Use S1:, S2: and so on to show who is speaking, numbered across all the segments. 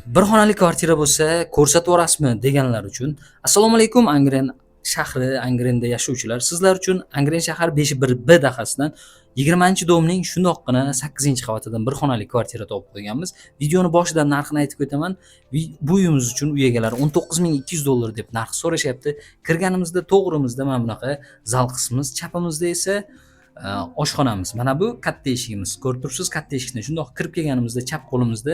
S1: Bir xonali kvartira bo'lsa, ko'rsatib yuborasizmi deganlar uchun assalomu alaykum, Angren shahri, Angrenda yashovchilar. Sizlar uchun Angren shahar 51B dahasidan 20-domning shundoqqina 8-qavatidan bir xonali kvartira topib qo'yganmiz. Videoni boshidan narxini aytib ketaman. Bu uyimiz uchun uy egalari 19 200 dollar deb narx so'rashyapti. Kirganimizda to'g'rimizda mana bunaqa zal qismimiz, chapimizda esa oshxonamiz. Mana bu katta eshigimiz. Ko'rib turibsiz, katta eshikdan shundoq kirib kelganimizda chap qo'limizda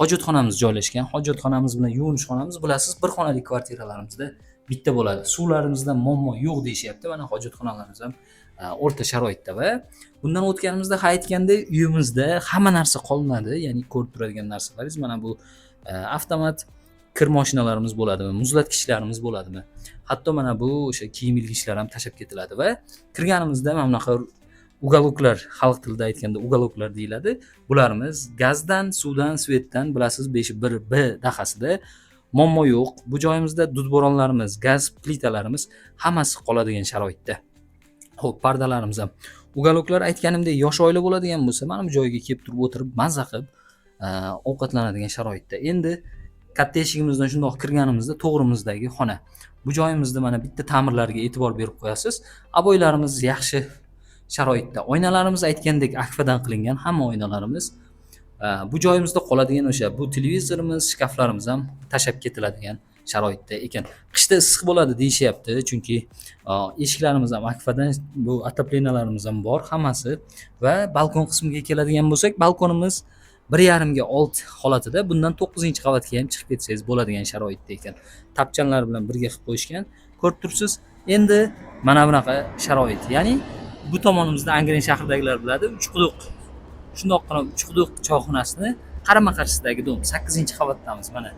S1: hojatxonamiz joylashgan. Hojatxonamiz bilan yuvinish xonamiz, bilasiz, bir xonali kvartiralarimizda bitta bo'ladi. Suvlarimizda muammo yo'q deyishyapti. Mana hojatxonalarimiz ham o'rta sharoitda va bundan o'tganimizda, ha, aytgandek, uyimizda hamma narsa qolinadi. Ya'ni ko'rib turadigan narsalaringiz mana bu avtomat kir mashinalarimiz bo'ladimi, muzlatgichlarimiz bo'ladimi, hatto mana bu o'sha kiyim ilgichlar ham tashlab ketiladi. Va kirganimizda mana bunaqa уголок lar, xalq tilida aytganda уголок lar deyiladi. Bularimiz gazdan, suvdan, свет dan, bilasiz, 51B dahasida muammo yo'q. Bu joyimizda dudbo'ronlarimiz, gaz plitalarimiz hammasi qoladigan sharoitda. Ho'p, pardalarimiz ham. Уголок lar, aytganimdek, yosh oila bo'ladigan bo'lsa, mana bu joyga kelib turib, o'tirib, mazza qilib ovqatlanadigan sharoitda. Endi katta eshigimizdan shundoq kirganimizda to'g'rimizdagi xona. Bu joyimizda mana bitta ta'mirlarga e'tibor berib qo'yasiz. Обой larimiz yaxshi sharoitda. Oynalarimiz, aytgandek, akfadan qilingan hamma oynalarimiz. Bu joyimizda qoladigan o'sha bu televizorimiz, shkaflarimiz ham tashlab ketiladigan sharoitda ekan. Qishda issiq bo'ladi deyishyapti, chunki eshiklarimiz ham akfadan, bu отопления larimiz ham bor hammasi. Va balkon qismiga keladigan bo'lsak, balkonimiz 1,5ga 6 holatida, bundan 9-qavatga ham chiqib ketsangiz bo'ladigan sharoitda ekan. Tapchanlar bilan birga qilib qo'yishgan. Ko'rib turibsiz. Endi mana bunaqa sharoit. Ya'ni bu tomonimizda Angren shahridagilar biladi, Uchquduq. Shundoqqina Uchquduq choyxonasini qarama qarshisidagi дом, 8-qavatdamiz mana.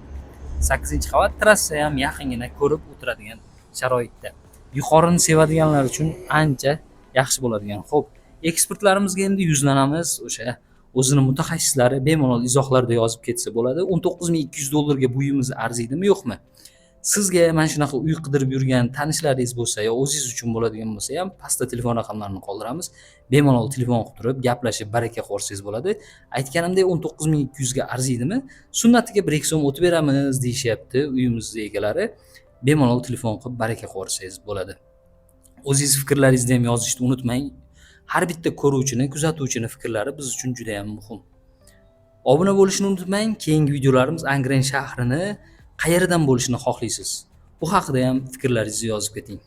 S1: 8-qavat, trassa ham yaqingina, ko'rib o'tiradigan sharoitda. Yuqorini sevadiganlar uchun ancha yaxshi bo'ladigan. Xo'p, ekspertlarimizga endi yuzlanamiz. O'sha o'zini mutaxassislari bemalol izohlarda yozib ketsa bo'ladi. 19 200 dollarga bu uyimiz arziydimi, yo'qmi? Sizga mana shunaqa uy qidirib yurgan tanishlaringiz bo'lsa yo o'zingiz uchun bo'ladigan bo'lsa ham, pastda telefon raqamlarini qoldiramiz. Bemalol telefon qilib turib, gaplashib, baraka qilib bo'ladi. Aytganimdek, 19 200 ga arziydimi? Sunnatiga 1-2 so'm o'tib beramiz deyishyapti uyimizni egalari. Bemalol telefon qilib, baraka qilib bo'ladi. O'zingiz fikrlaringizni ham yozishni unutmang. Har bitta ko'ruvchini, kuzatuvchini fikrlari biz uchun juda ham muhim. Obuna bo'lishni unutmang. Keyingi videolarimiz Angren shahrini qayerdan bo'lishini xohlaysiz? Bu haqida ham fikrlaringizni yozib keting.